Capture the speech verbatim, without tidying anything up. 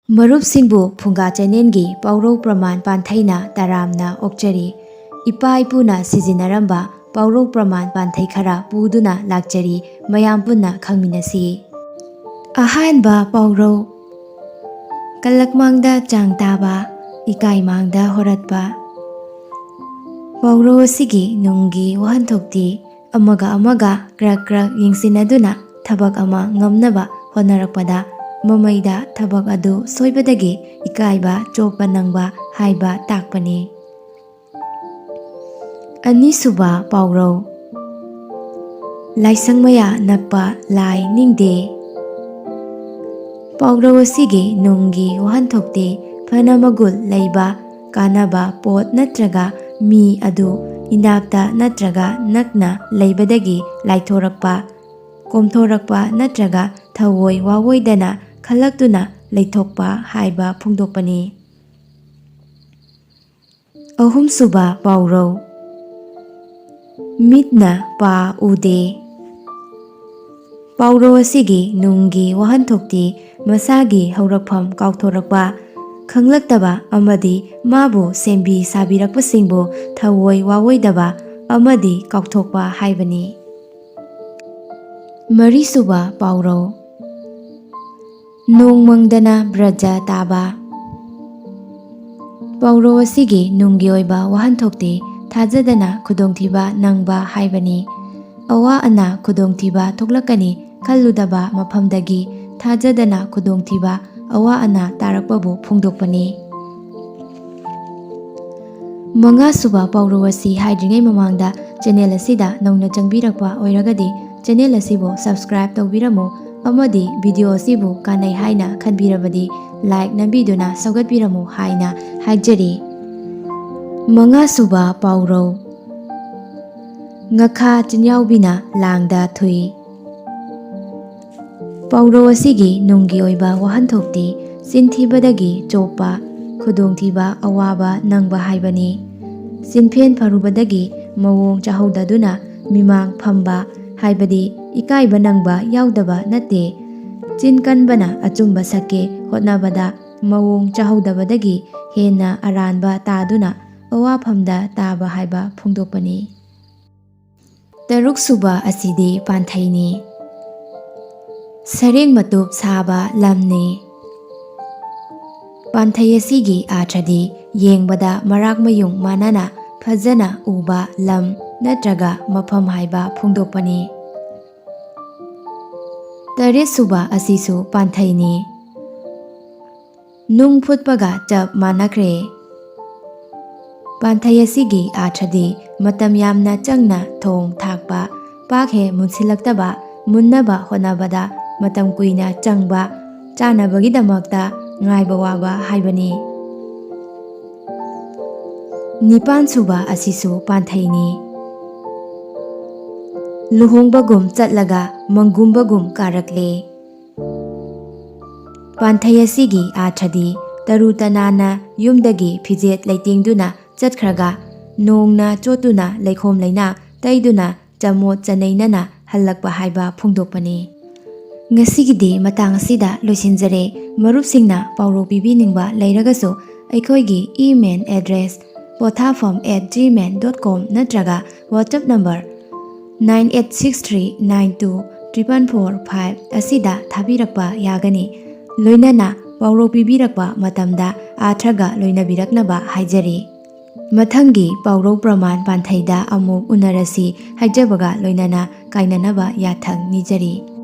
ꯃꯔꯨꯞꯁꯤꯡꯕꯨ ꯐꯨꯡꯒꯥ ꯆꯦꯅꯦꯜꯒꯤ ꯄꯥꯎꯔꯧ ꯄ꯭ꯔꯃꯥꯟ ꯄꯥꯟꯊꯩꯅ ꯇꯔꯥꯝꯅ ꯑꯣꯛꯆꯔꯤ꯫ ꯏꯄꯥ ꯏꯄꯨꯅ ꯁꯤꯖꯤꯟꯅꯔꯝꯕ ꯄꯥꯎꯔꯧ ꯄ꯭ꯔꯃꯥꯟ ꯄꯥꯟꯊꯩ ꯈꯔ ꯄꯨꯗꯨꯅ ꯂꯥꯛꯆꯔꯤ, ꯃꯌꯥꯝ ꯄꯨꯟꯅ ꯈꯪꯃꯤꯟꯅꯁꯤ꯫ ꯑꯍꯥꯟꯕ ꯄꯥꯎꯔꯧ, ꯀꯜꯂꯛꯃꯥꯡꯗ ꯆꯥꯡ ꯇꯥꯕ, ꯏꯀꯥꯏꯃꯥꯡꯗ ꯍꯣꯔꯠꯄ꯫ ꯄꯥꯎꯔꯧ ꯑꯁꯤꯒꯤ ꯅꯨꯡꯒꯤ ꯋꯥꯍꯟꯊꯣꯛꯇꯤ ꯑꯃꯒ ꯑꯃꯒ ꯀ꯭ꯔꯛ ꯀ꯭ꯔꯛ ꯌꯦꯡꯁꯤꯟꯅꯗꯨꯅ ꯊꯕꯛ ꯑꯃ ꯉꯝꯅꯕ ꯍꯣꯠꯅꯔꯛꯄꯗ ꯃꯃꯩꯗ ꯊꯕꯛ ꯑꯗꯨ ꯁꯣꯏꯕꯗꯒꯤ ꯏꯀꯥꯏꯕ ꯆꯣꯞꯄ ꯅꯪꯕ ꯍꯥꯏꯕ ꯇꯥꯛꯄꯅꯤ꯫ ꯑꯅꯤꯁꯨꯕ ꯄꯥꯎꯔꯧ, ꯂꯥꯏꯁꯪ ꯃꯌꯥ ꯅꯛꯄ ꯂꯥꯏ ꯅꯤꯡꯗꯦ꯫ ꯄꯥꯎꯔꯧ ꯑꯁꯤꯒꯤ ꯅꯨꯡꯒꯤ ꯋꯥꯍꯟꯊꯣꯛꯇꯤ ꯐꯅ ꯃꯒꯨꯟ ꯂꯩꯕ ꯀꯥꯟꯅꯕ ꯄꯣꯠ ꯅꯠꯇ꯭ꯔꯒ ꯃꯤ ꯑꯗꯨ ꯏꯅꯥꯛꯇ ꯅꯠꯇ꯭ꯔꯒ ꯅꯛꯅ ꯂꯩꯕꯗꯒꯤ ꯂꯥꯏꯊꯣꯔꯛꯄ, ꯀꯣꯝꯊꯣꯔꯛꯄ ꯅꯠꯇ꯭ꯔꯒ ꯊꯑꯣꯏ ꯋꯥꯑꯣꯏꯗꯅ ꯈꯜꯂꯛꯇꯨꯅ ꯂꯩꯊꯣꯛꯄ ꯍꯥꯏꯕ ꯐꯣꯡꯗꯣꯛꯄꯅꯤ꯫ ꯑꯍꯨꯝꯁꯨꯕ ꯄꯥꯎꯔꯧ, ꯃꯤꯠꯅ ꯄꯥ ꯎꯗꯦ꯫ ꯄꯥꯎꯔꯧ ꯑꯁꯤꯒꯤ ꯅꯨꯡꯒꯤ ꯋꯥꯍꯟꯊꯣꯛꯇꯤ ꯃꯁꯥꯒꯤ ꯍꯧꯔꯛꯐꯝ ꯀꯥꯎꯊꯣꯔꯛꯄ, ꯈꯪꯂꯛꯇꯕ ꯑꯃꯗꯤ ꯃꯥꯕꯨ ꯁꯦꯝꯕꯤ ꯁꯥꯕꯤꯔꯛꯄꯁꯤꯡꯕꯨ ꯊꯑꯣꯏ ꯋꯥꯑꯣꯏꯗꯕ ꯑꯃꯗꯤ ꯀꯥꯎꯊꯣꯛꯄ ꯍꯥꯏꯕꯅꯤ꯫ ꯃꯔꯤꯁꯨꯕ ꯄꯥꯎꯔꯧ, ꯅꯣꯡ ꯃꯪꯗꯅ ꯕ꯭ꯔꯖ ꯇꯥꯕ꯫ ꯄꯥꯎꯔꯧ ꯑꯁꯤꯒꯤ ꯅꯨꯡꯒꯤ ꯑꯣꯏꯕ ꯋꯥꯍꯟꯊꯣꯛꯇꯤ ꯊꯥꯖꯗꯅ ꯈꯨꯗꯣꯡꯊꯤꯕ ꯅꯪꯕ ꯍꯥꯏꯕꯅꯤ꯫ ꯑꯋꯥ ꯑꯅꯥ ꯈꯨꯗꯣꯡꯊꯤꯕ ꯊꯣꯛꯂꯛꯀꯅꯤ ꯈꯜꯂꯨꯗꯕ ꯃꯐꯝꯗꯒꯤ ꯊꯥꯖꯗꯅ ꯈꯨꯗꯣꯡꯊꯤꯕ ꯑꯋꯥ ꯑꯅꯥ ꯇꯥꯔꯛꯄꯕꯨ ꯐꯣꯡꯗꯣꯛꯄꯅꯤ꯫ ꯃꯉꯥꯁꯨꯕ ꯄꯥꯎꯔꯧ ꯑꯁꯤ ꯍꯥꯏꯗ꯭ꯔꯤꯉꯩ ꯃꯃꯥꯡꯗ ꯆꯦꯅꯦꯜ ꯑꯁꯤꯗ ꯅꯧꯅ ꯆꯪꯕꯤꯔꯛꯄ ꯑꯣꯏꯔꯒꯗꯤ ꯆꯦꯅꯦꯜ ꯑꯁꯤꯕꯨ subscribe ꯇꯧꯕꯤꯔꯝꯃꯨ ꯑꯃꯗꯤ video ꯑꯁꯤꯕꯨ ꯀꯥꯟꯅꯩ ꯍꯥꯏꯅ ꯈꯟꯕꯤꯔꯕꯗꯤ like ꯅꯝꯕꯤꯗꯨꯅ ꯁꯧꯒꯠꯄꯤꯔꯝꯃꯨ ꯍꯥꯏꯅ ꯍꯥꯏꯖꯔꯤ꯫ ꯃꯉꯥꯁꯨꯕ ꯄꯥꯎꯔꯧ, ꯉꯈꯥ ꯆꯤꯟꯌꯥꯎꯕꯤꯅ ꯂꯥꯡꯗ ꯊꯨꯏ꯫ ꯄꯥꯎꯔꯧ ꯑꯁꯤꯒꯤ ꯅꯨꯡꯒꯤ ꯑꯣꯏꯕ ꯋꯥꯍꯟꯊꯣꯛꯇꯤ ꯆꯤꯟꯊꯤꯕꯗꯒꯤ ꯆꯣꯞꯄ, ꯈꯨꯗꯣꯡꯊꯤꯕ, ꯑꯋꯥꯕ ꯅꯪꯕ ꯍꯥꯏꯕꯅꯤ꯫ ꯆꯤꯟꯐꯦꯟ ꯐꯔꯨꯕꯗꯒꯤ ꯃꯑꯣꯡ ꯆꯥꯍꯧꯗꯗꯨꯅ ꯃꯤꯃꯥꯡ ꯐꯝꯕ ꯍꯥꯏꯕꯗꯤ ꯏꯀꯥꯏꯕ ꯅꯪꯕ ꯌꯥꯎꯗꯕ ꯅꯠꯇꯦ꯫ ꯆꯤꯟ ꯀꯟꯕꯅ ꯑꯆꯨꯝꯕ ꯁꯛꯀꯦ ꯍꯣꯠꯅꯕꯗ ꯃꯑꯣꯡ ꯆꯥꯍꯧꯗꯕꯗꯒꯤ ꯍꯦꯟꯅ ꯑꯔꯥꯟꯕ ꯇꯥꯗꯨꯅ ꯑꯋꯥꯐꯝꯗ ꯇꯥꯕ ꯍꯥꯏꯕ ꯐꯣꯡꯗꯣꯛꯄꯅꯤ꯫ ꯇꯔꯨꯛ ꯁꯨꯕ ꯑꯁꯤꯗꯤ ꯄꯥꯟꯊꯩꯅꯤ꯫ ꯁꯔꯦꯡ ꯃꯇꯨꯞ ꯁꯥꯕ ꯂꯝꯅꯤ꯫ ꯄꯥꯟꯊꯩ ꯑꯁꯤꯒꯤ ꯑꯥꯔꯊꯗꯤ ꯌꯦꯡꯕꯗ ꯃꯔꯥꯛ ꯃꯌꯨꯡ ꯃꯥꯟꯅꯅ ꯐꯖꯅ ꯎꯕ ꯂꯝ ꯅꯠꯇ꯭ꯔꯒ ꯃꯐꯝ ꯍꯥꯏꯕ ꯐꯣꯡꯗꯣꯛꯄꯅꯤ꯫ ꯇꯔꯦꯠ ꯁꯨꯕ ꯑꯁꯤꯁꯨ ꯄꯥꯟꯊꯩꯅꯤ꯫ ꯅꯨꯡ ꯐꯨꯠꯄꯒ ꯆꯞ ꯃꯥꯟꯅꯈ꯭ꯔꯦ꯫ ꯄꯥꯟꯊꯩ ꯑꯁꯤꯒꯤ ꯑꯥꯔꯊꯗꯤ ꯃꯇꯝ ꯌꯥꯝꯅ ꯆꯪꯅ ꯊꯣꯡ ꯊꯥꯛꯄ, ꯄꯥꯛ ꯍꯦꯛ ꯃꯨꯟꯁꯤꯜꯂꯛꯇꯕ, ꯃꯨꯟꯅꯕ ꯍꯣꯠꯅꯕꯗ ꯃꯇꯝ ꯀꯨꯏꯅ ꯆꯪꯕ, ꯆꯥꯅꯕꯒꯤꯗꯃꯛꯇ ꯉꯥꯏꯕ ꯋꯥꯕ ꯍꯥꯏꯕꯅꯤ꯫ ꯅꯤꯄꯥꯟ ꯁꯨꯕ ꯑꯁꯤꯁꯨ ꯄꯥꯟꯊꯩꯅꯤ꯫ ꯂꯨꯍꯣꯡꯕꯒꯨꯝ ꯆꯠꯂꯒ ꯃꯪꯒꯨꯝꯕꯒꯨꯝ ꯀꯥꯔꯛꯂꯦ꯫ ꯄꯥꯟꯊꯩ ꯑꯁꯤꯒꯤ ꯑꯥꯔꯊꯗꯤ ꯇꯔꯨ ꯇꯅꯥꯟꯅ ꯌꯨꯝꯗꯒꯤ ꯐꯤꯖꯦꯠ ꯂꯩꯇꯦꯡꯗꯨꯅ ꯆꯠꯈ꯭ꯔꯒ ꯅꯣꯡꯅ ꯆꯣꯠꯇꯨꯅ ꯂꯩꯈꯣꯝ ꯂꯩꯅꯥꯡ ꯇꯩꯗꯨꯅ ꯆꯃꯣꯠ ꯆꯅꯩꯅꯅ ꯍꯜꯂꯛꯄ ꯍꯥꯏꯕ ꯐꯣꯡꯗꯣꯛꯄꯅꯤ꯫ ꯉꯁꯤꯒꯤꯗꯤ ꯃꯇꯥꯡ ꯑꯁꯤꯗ ꯂꯣꯏꯁꯤꯟꯖꯔꯦ꯫ ꯃꯔꯨꯞꯁꯤꯡꯅ ꯄꯥꯎꯔꯧ ꯄꯤꯕꯤꯅꯤꯡꯕ ꯂꯩꯔꯒꯁꯨ ꯑꯩꯈꯣꯏꯒꯤ email address pothafam at gmail dot com ꯅꯠꯇ꯭ꯔꯒ WhatsApp number nine eight six three nine two triple four five ꯑꯁꯤꯗ ꯊꯥꯕꯤꯔꯛꯄ ꯌꯥꯒꯅꯤ꯫ ꯂꯣꯏꯅꯅ ꯄꯥꯎꯔꯧ ꯄꯤꯕꯤꯔꯛꯄ ꯃꯇꯝꯗ ꯑꯥꯔꯊꯒ ꯂꯣꯏꯅꯕꯤꯔꯛꯅꯕ ꯍꯥꯏꯖꯔꯤ꯫ ꯃꯊꯪꯒꯤ ꯄꯥꯎꯔꯧ ꯄ꯭ꯔꯃꯥꯟ ꯄꯥꯟꯊꯩꯗ ꯑꯃꯨꯛ ꯎꯅꯔꯁꯤ ꯍꯥꯏꯖꯕꯒ ꯂꯣꯏꯅꯅ ꯀꯥꯏꯅꯅꯕ ꯌꯥꯊꯪ ꯅꯤꯖꯔꯤ꯫